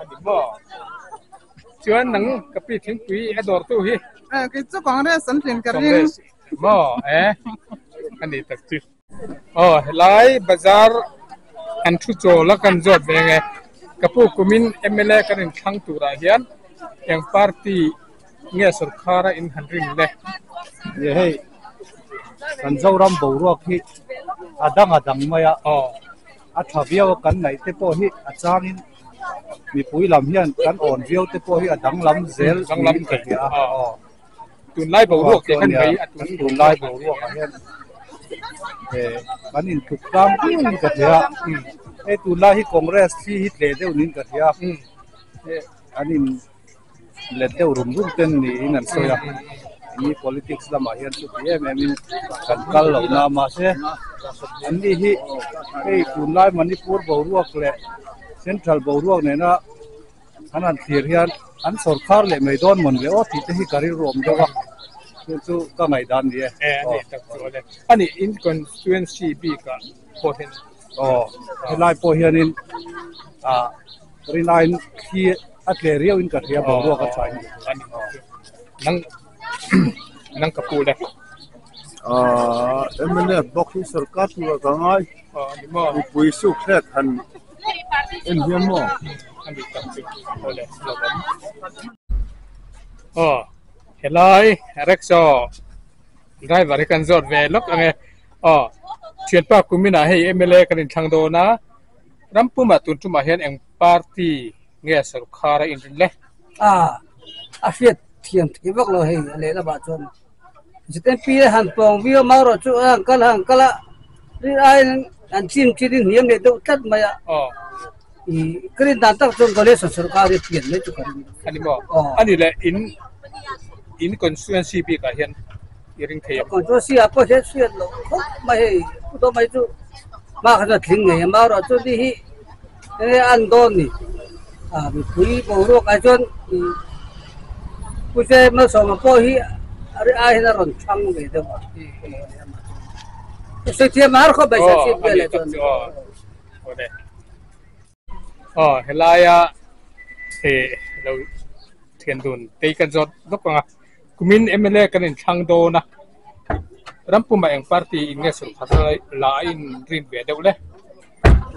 ani maw chuan nang ka pi thingpui a dawr tu hi
Eh kei chu Congress an tlin ka ring
Congress maw eh ani tak chu Aw helai bazar an thu chawl a kan zawt ve nge ka pu kumin mla kan inthlang turah hian eng party nge sawrkhar a in han rin le?
Nia hei kan Zoram boruak hi a dang a dang mai a, a tha viau a kan ngaih te pawh hi a changin mipui lam hian kan awn viau te pawh hi a danglam zel niin ka hria a.
Tunlai boruak te khan mai a
tun tunlai boruak ah hian kan intluk tlang viauin ka hria a, hei tunlai hi Congress thli hi tleh deuh niin ka hria a, an in let deuh rum rum ten niin an sawi a ni politics lamah hian chuti em em in kan kal lo na mahse an ni hi hei tunlai Manipur boruak leh central boruak nena an han thlir hian an sawrkhar leh mai dawn mawn le aw tih te hi ka rilru awm deuh a chu chu ka ngaihdan ni e.
Ani tak chu ale ani in constituency bikah pawh hian.
Aw helai pawh hianin ah rinaiin thli a tle riau in ka hria boruak a tha in ka hria.
Nang nang ka pu le.
Ah MNF bawk hi sarkar tur ah ka ngai. Mipui suk hlet han en hian maw.
Aw helai rickshaw driver hi kan zawt ve lawk ang e. Aw thianpa kuminah hei mla kan inthlang dawn a. Rampumah tun tumah hian eng party nge sorkar a inrin le?
A, a hriat thiam thei vak lo hei a lehlamah chuan ZNP a han pawng viau mai erawh chu a han kal a han kal a rin aiin an chin chin in hniam leh deuh tlat mai a. Ih ka rin dan tak chuan Ganesh sorkar hi a pian mai chu ka ring.
A ni maw? A ni le in in constituency bikah hian i ring thei ang.
Constituency ah pawh hian hriat loh khawp mai hei pu dawh mai chu hma kha chuan a tling ngei a marawh chu ni hi enge an dawn ni a mipui boruak ah chuan ih pu che malsawma pawh hi a ri ai hian a rawn thlang ve deuh a sawi thiam a har khawp mai hriat vel ah chuan.
Aw helaia eh lo thian dun tei kan zawt lawk ang a kumin mla kan inthlang dawn a rampumah eng party in nge sawrkhar la a inrin ve deuh le.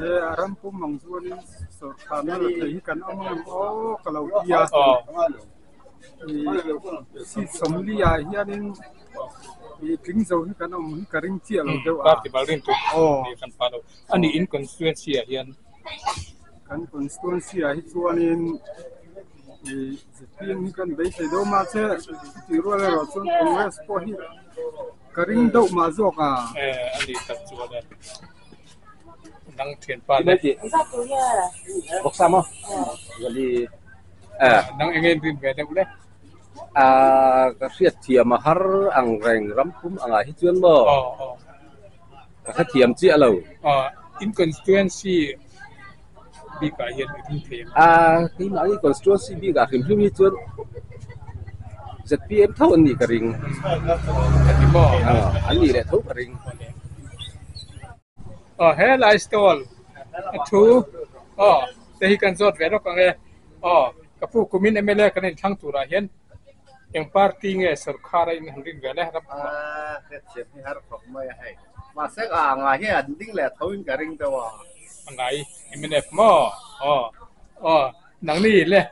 E a rampum ang chuanin sawrkharna la thei hi kan awm ang em aw ka lo ti a seat sawmli ah hianin ih tling zo hi kan awm hi ka ring chiah lo deuh a.
Party bal rin tur kan pa lo. A nih in constituency ah hian.
Kan constituency ah hi chuanin ih ZPM hi kan beisei deuh mahse tih rual erawh chuan Congress pawh hi ka ring deuh mah zawk a.
Eh a nih tak chuan e. Nang thianpa le.
Bawksa maw? Zali eh.
Nang eng en rin ve deuh le.
A ka hriat thiam a har ang reng ram pum angah hi chuan maw? Ka hrethiam chiah lo.
In constituency bikah hian i ring thei ang.
A, keimahni constituency bikah hrim hrim hi chuan ZPM tho an nih ka ring.
A ti maw?
An nih leh tho ka ring.
Aw he lai stall a thu aw te hi kan zawt ve lawk ang e. Aw ka pu kumin mla kan inthlang turah hian Eng party nge sorkar a in han rin ve le ram pumah?
Hriathiam hi har khawp mai a hei. Mahse a ngai hi an ding leh tho in ka ring deuh a.
A ngai mnf maw? Aw aw nangni le.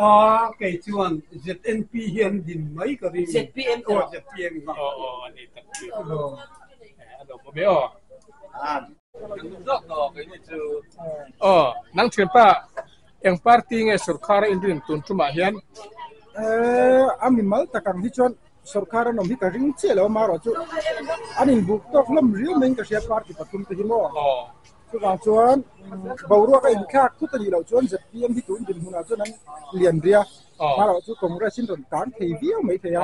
A kei chuan ZNP hi an din mai ka ring.
ZPM aw
ZPM
kha. Aw aw a ni tak chu. A lo awm e aw. Aw nang thianpa Eng party nge sorkar a inrin tun tumah hian?
Eh, a mimal tak ang hi chuan sorkar an awm hi ka ring chiah lo amaherawh chu an inbuk tawk hlawm riau maiin ka hria party pathum te hi maw. Chuvang chuan boruak a inthlak thut a nih loh chuan ZPM hi tun dinhmunah chuan an lian ria amaherawh chu Congress in rawn tan thei viau mai thei a.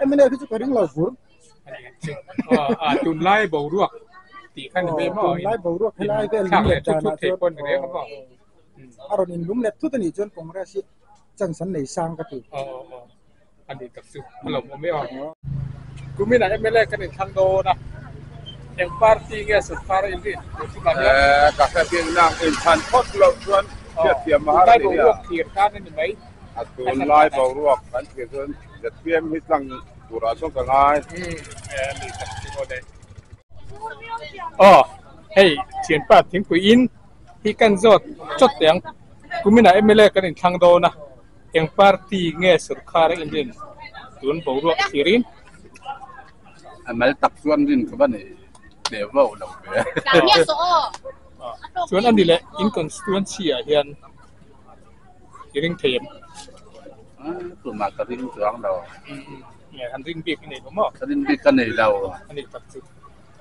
Mnf hi chu ka ring lo bur.
Tunlai boruak tih kha ni mai maw?
Tunlai boruak helai vel
thlak leh thut thut thei pawh ni reng a maw?
A rawn inlum let thut a nih chuan Congress hi chance an nei sang ka ti.
Aw aw aw a ni tak chu a lo awm e aw. Kuminah mla kan inthlang dawn a, eng party nge sorkar a inrin tur chu mah hian.
Eh ka hre bik nang inthlan phawt loh chuan hriatthiam a har a ni
Tunlai boruak thlir khan a ni mai.
A tunlai boruak kan thlir chuan ZPM hi tlang turah chuan ka ngai.
Eh a ni tak chu aw le. Aw hei thianpa thingpui in. hi kan zawt chawt teh ang. Kuminah mla kan inthlang dawn a, eng party nge sorkar a inrin tun boruak thlirin?
A mal tak chuan rin ka va nei leh vauh lo ve.
Chuan a ni leh in constituency ah hian i ring thei em?
Tumah ka ring chuang lo.
Han ring bik i nei lo maw?
Ka ring bik ka nei lo.
A ni tak chu.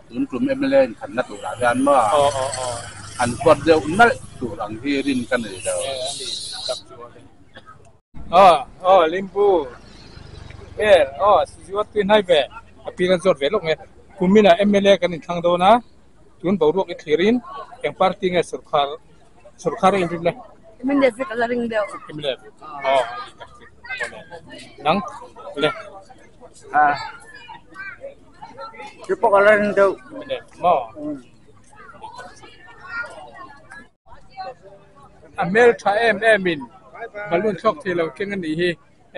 Tun tum mla in khanna turah hian maw an huat deuh nalh tur ang hi rin ka nei lo.
Aw aw limbu vel aw zuar tui hnai ve a pi kan zawt ve lawk nge kumin ah mla kan inthlang dawn a tun boruak i thlir in eng party nge sorkar sorkar a inrin le.
Mnf hi ka la ring deuh.
Mnf aw nang le.
Chu pawh ka la ring deuh.
Maw. A hmel tha em em in balloon thlawk thei lo keng a nih hi.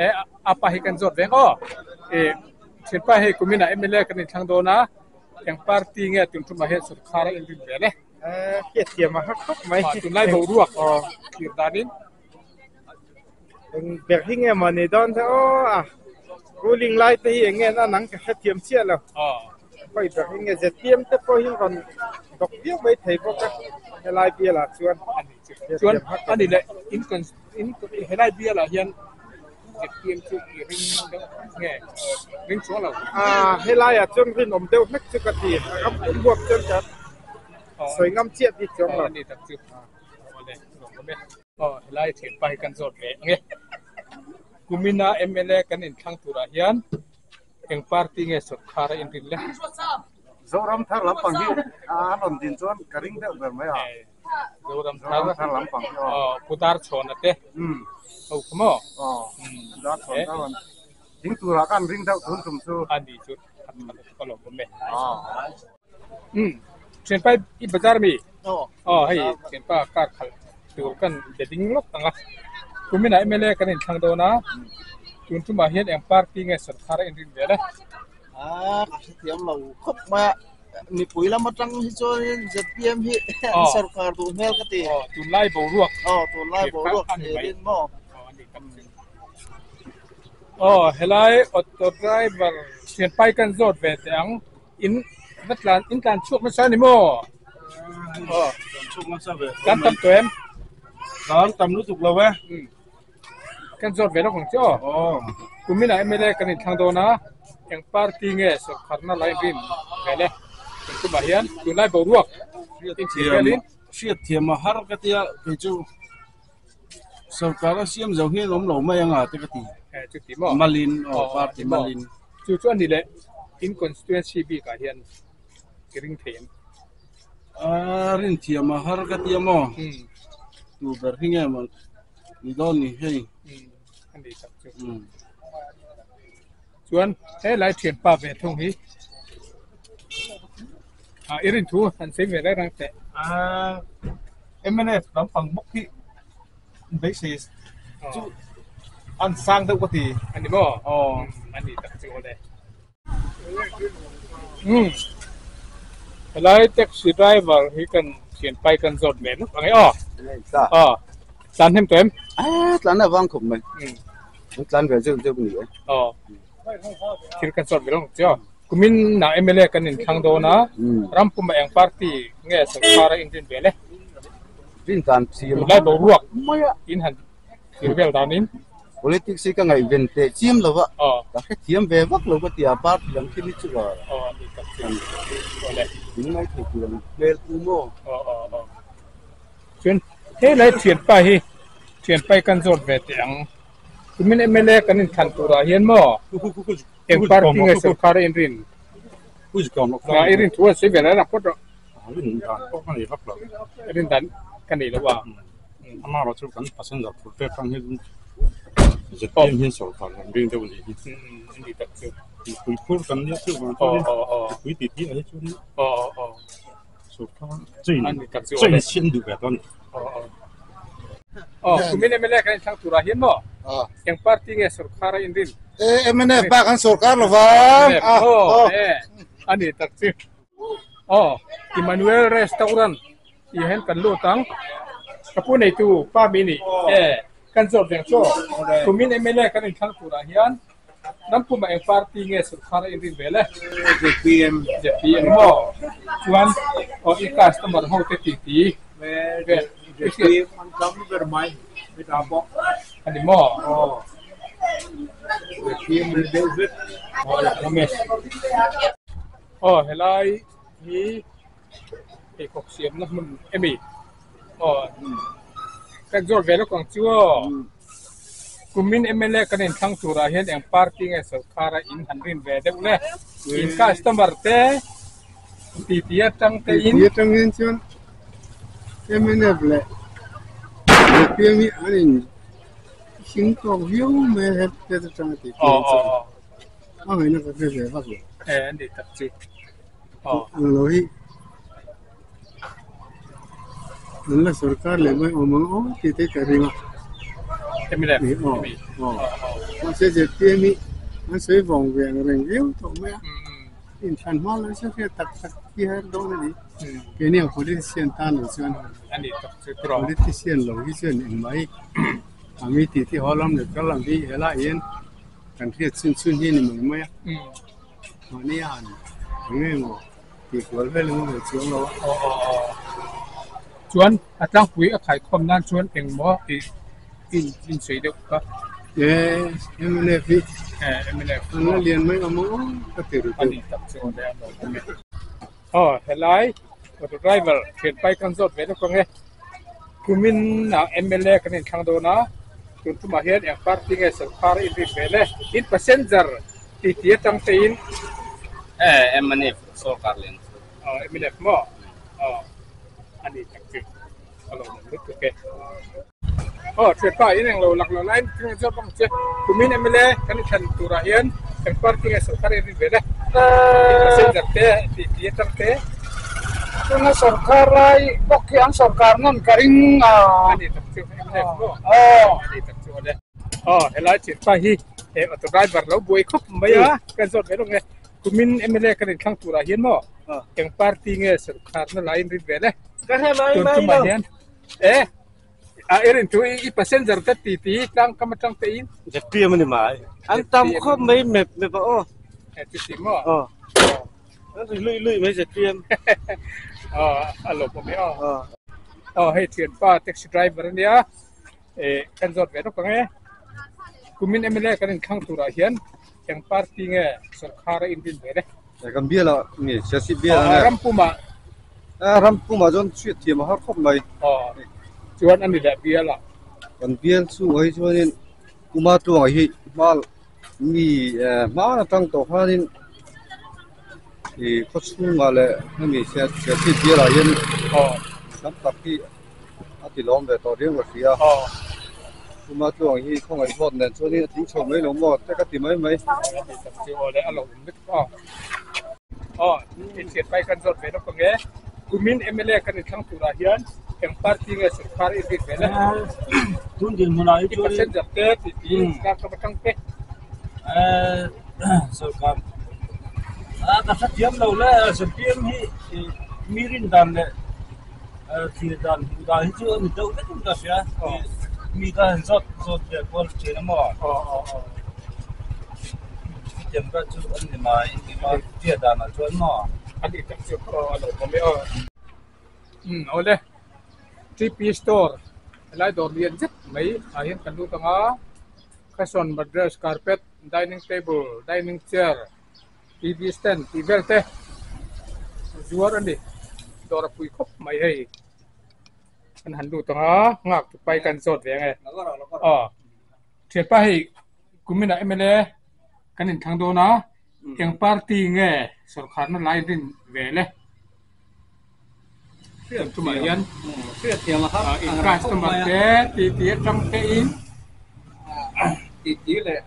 E a pa hi kan zawt veng aw. E thianpa hei kuminah mla kan inthlang dawn a, eng party nge tun tumah hian sorkar a inrin vel e.
Hriatthiam a har khawp mai.
Tunlai boruak thlir danin.
Eng ber hi nge maw ni dawn te aw a ruling lai te hi eng nge an ang ka hrethiam chiah lo. Khawi ber hi nge ZPM te pawh hi rawn bawk viau mai thei bawk a helai bialah chuan.
Chuan ani leh in in helai bialah hian ZPM chu i ring deuh nge ring chuang lo.
A helaiah chuan rinawm deuh hlek chu ka ti a ram pum huap chuan ka sawi ngam chiah bik chuang lo.
Ani tak chu awle lawm awm e. Aw helai thianpa hi kan zawt ve ang e. Kumina mla kan inthlang turah hian eng party nge sawrkhar a inrin le?
Zoram thar lampang hi a rawn din chuan ka ring deuh ber mai a.
Zoram thar lampang hi aw Pu Darchhawna te ho kha maw?
Aw Pu Darchhawna te rawn ding turah khan ring deuh tun tum chu.
A ni chu a tha lutuk a lawm awm e. Umm thianpa i bazar mi? Aw hei thianpa car khalh tur kan be ding lawk ang a. Kuminah mla kan inthlang dawn a, tun tumah hian eng party nge sawrkhar a inrin vel e?
A ka hrethiam lo khawp mai a, mipui lam atang hi chuanin zpm hi an sawrkar duh hmel ka ti.
Aw tunlai boruak.
Aw tunlai boruak thlirin maw.
Aw helai auto driver thianpai kan zawt ve teh ang in va tlan in tlan chhuak nasa a ni maw?
Aw tlan chhuak nasa ve.
Tlan tam tawh em?
Tlan tam lutuk lo e.
Kan zawt ve lawk ang che aw. Kuminah mla kan inthlang dawn a, eng party nge sawrkharna lai rin vel e. Kan tumah hian tunlai boruak inthlir velin.
Hriatthiam a har ka tia kei chu sawrkar a siam zo hian awm lo mai anga te ka ti.
Chuti maw?
Malin aw party malin.
Chu chu a ni leh in constituency bikah hian i ring thei em?
A rinthiam a har ka tia maw? Tu ber hi nge maw? Ni dawn ni hei.
A ni tak chu. Chuan he lai thian pa ve thung hi a i rin thu han sei ve reng reng teh.
MNF lampang bawk hi beisei chu an sang deuh ka ti.
A ni maw? Aw a ni tak chu awle. Umm helai taxi driver hi kan thianpai kan zawt ve nuk ang e aw aw tlan hnem tawh em
tlan a vang khawp mai tlan ve zeuh zeuh ni e
aw thil kan zawt ve lo chu aw kumin na mla kan inthlang dawn a rampuma eng party nge sorkar a inrin ve le
rin dan thim
lai boruak in han thlir vel danin
Politics hi ka ngaihven teh chiam lo a, ka hrethiam ve vak lo ka ti a, party lam thil hi chu a min ngaithei tur ang hmel pu maw?
Chuan helai thianpa hi thianpa hi kan zawt ve teh ang, tumin mla kan inthlan turah hian maw eng party nge sorkar a inrin? I rin thu an sawi ve lai lang phawt rawh.
Rin dan pawh ka nei vak lo.
Rin dan ka nei lo a.
Amaherawhchu chu kan passenger phur te atang hian ZPM hian sawrkar kan ring deuh a nih hi.
Ani tak chu.
Mipui phur kan nia chu vang chuan mipui tih tih ah hi chuan sawrkar chain chain siam duh ve dawn a ni.
Aw kumin mla kan inthlang turah hian maw eng party nge sawrkar a inrin?
MNF bak an sawrkar lo vang.
Ani tak chu. Aw Emmanuel restaurant tih hian kan lut ang ka pu neitu pa mi nih e kan zawt veng chu kumin mla kan inthlang turah hian rampumah eng party nge sawrkar a inrin vel e
zpm
zpm maw chuan aw i customer ho te tih ti vel
zpm an tam ber mai heta pawh
ani maw
aw zpm an deuh vek
aw awm e. Aw helai hi pheikhawk siamna hmun emi aw kan zawt ve lawk ang chu aw kumin mla kan inthlang turah hian eng party nge sawrkhar a in han rin ve deuh le in customer te titi atang te in
titi atang hian chuan mnf leh zpm hi an in hring tawk viau mai a heti atanga titi hi chuan. A ngaihna ka hre ve vak lo.
E an ni tak chu. Aw.
Ang lo hi. An la sorkar leh mai awm ang aw tih te ka ring a.
MNF
Aw aw mahse ZPM hi an sawi vawng ve ang reng viau tawh mai a. Inthlan hma lo chu hriat tak tak hi har dawn a ni. Keini ang politician tan lo chuan politician lo hi chuan engmah hi a mi tih te haw lam leh kal lam hi helaiah hian kan hriat chhun chhun hi a ni mai mai a. Mahni a han eng emaw tih kual vel emaw ve chuang lo a.
Chuan a tlangpui a khaikhawm nan chuan engmaw tih in sawi deuh kha.
E MNF hi
MNF
an la lian mai awm ang aw ka ti ru deuh.
A ni tak chu awle a lo awm e. Aw helai auto driver thianpai kan zawt ve lawk ang e. Kumin ah MLA kan inthlang dawn a, tun tumah hian eng party nge sorkar in rin vel e. In passenger ti ti atang te in.
E MNF sorkar lian chu.
Aw MNF maw? Aw a ni tak chu a lo awm lutuk e. Aw thianpa in englo lak lo laiin thil zawt bawk ang che. Kumin MLA kan inthlan turah hian eng party nge sorkar in rin vel e. In passenger te ti ti atang te.
Tuna sorkar lai bawk hi an sorkar nawn ka ring a.
A ni tak chu MNF maw? Aw a ni tak chu awle. Aw helai thianpa hi he auto driver lo buai khawp mai a kan zawt ve lawk nge. Kumin MLA kan inthlang turah hian maw eng party nge sorkar na laiin rin vel e. Tun tumah hian e a i rin thu i passenger te ti ti tlang kam atang te in.
ZPM a ni mai. An tam khawp mai mep mep a aw.
E chu ti maw?
Aw. An ri lui lui mai ZPM.
Aw a lawm awm e aw. Aw hei thianpa taxi driver a nia. E kan zawt ve lawk ang e. Kumin MLA kan inthlang turah hian eng party nge sorkar a inrin ve le?
E kan bial ah nge siasi bial ang e.
Rampum ah.
E rampum ah chuan chhiat thiam a har khawp mai.
Aw chuan a ni leh bial ah.
Kan bial chhungah hi chuanin Kuma tluangah hi hma mi hma atang tawh khanin ih khaw chhungah leh hemi siasi bial ah hian tam tak hi a ti lawm ve tawh riau ka hria kuma tluang hi khawngaih zawt nen chuanin a tling chho mai lo maw te ka ti mai mai.
Aw inhriat pai kan zawt ve lawk ang e. Kumin MLA kan inthlang turah hian eng party nge sorkar i rik ve le?
Tun dinhmunah hi
chuan passenger te ti ti car ka va tang te.
Sorkar a ka hrethiam lo le ZPM hi mi rin dan leh thlir dan hmuh dan hi chu a ni deuh vek in ka hria. Mi ka han zawt zawt ve kual thin a maw? Chutiang vel chu an ni mai engkim a tia danah chuan maw?
A ni tak chu aw a lo awm e aw. Umm awle TP store helai dawr lian zet mai ah hian kan lut ang a cushion mattress carpet dining table dining chair TV stand tih vel te zuar a ni dawr a pui khawp mai hei kan han lut ang a nghak tu pai kan zawt ve ang e aw thianpa hei kuminah MLA kan inthlang dawn a eng party nge sorkharna lai rin ve le tumah hian in customer te ti ti atang te in
ti ti leh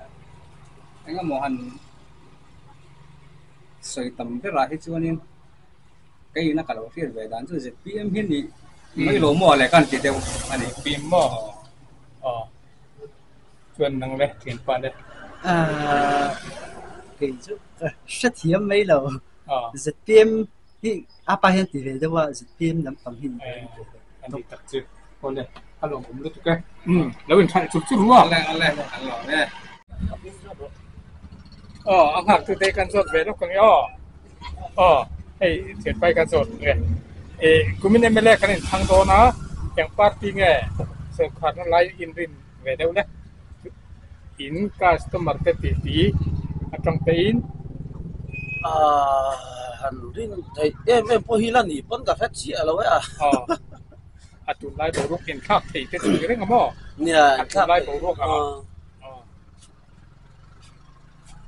engemaw han sawi tam berah hi chuanin kei ina ka lo hriat ve dan chu ZPM hi ni mai lo maw le kan ti deuh a ni.
ZPM maw? Aw chuan nang le thianpa le.
Kei chu ka hrethiam mai lo. ZPM hi a pa hian ti ve deuh a ZPM lampang hi ni
a ni tak chu awle a lawm awm lutuk e lo in thalh chur chur rua
ale ale an lawm e
aw a nghak tu te kan zawt ve lawk ang e aw aw hei thianpai kan zawt nge e kumin MLA kan in thlang dawn a eng party nge sawrkharna lai in rin ve deuh le in customer te tih ti atang te in
Ahh han rin theih em em pawh hi la nih pawn ka hre chiah lo e a.
Aw a tunlai boruak in thlak thei te chu ni reng a maw?
Nia
a tunlai boruak ang a.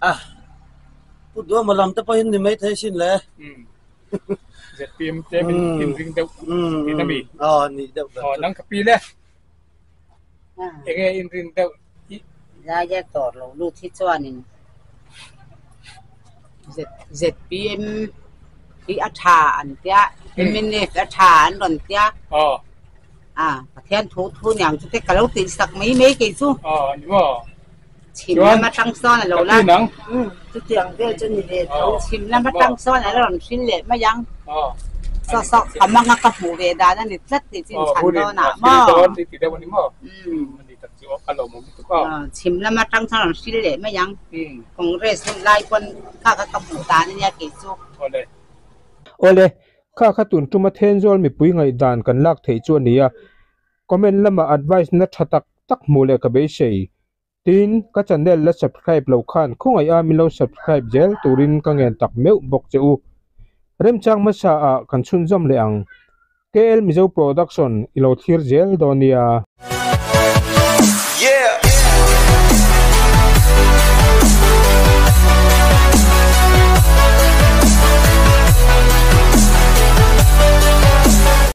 A Pu Duama lam te pawhin ni mai thei sin le.
ZPM te min inring deuh thin a mi?
Aw nih deuh ber
chu. Aw nang ka pi le. Enge inrin deuh i.
Laia tawr lo lut hi chuanin ZPM hi a tha an tia, MNF a tha an rawn tia.
Aw.
A Pathian thu thu niang chu te ka lo tih sak mai mai kei chu.
Aw ni maw.
Chhim lam atang sawn a lo la.
Umm
chutiang vel chu ni ve tho. Chhim lam atang sawn a la rawn hrilh leh mai ang. Saw saw ka manga ka hmuh ve dan a ni tlat tih chu inchhan dawn ah maw. Umm chhim lam atang chuan rawn hrilh leh mai ang. Congress hun lai pawn kha kha ka hmuh dan a nia kei chu.
Awle, Kha kha tun tuma Thenzawl mipui ngaihdan kan lak theih chu a ni a, comment lamah advice na tha tak tak hmuh leh ka beisei. Tin, ka channel la subscribe lo khan khawngaih a min lo subscribe zel turin ka ngen tak meuh bawk che u. Remchang hmasa ah kan chhunzawm leh ang. KL Mizo Production i lo thlir zel dawn nia.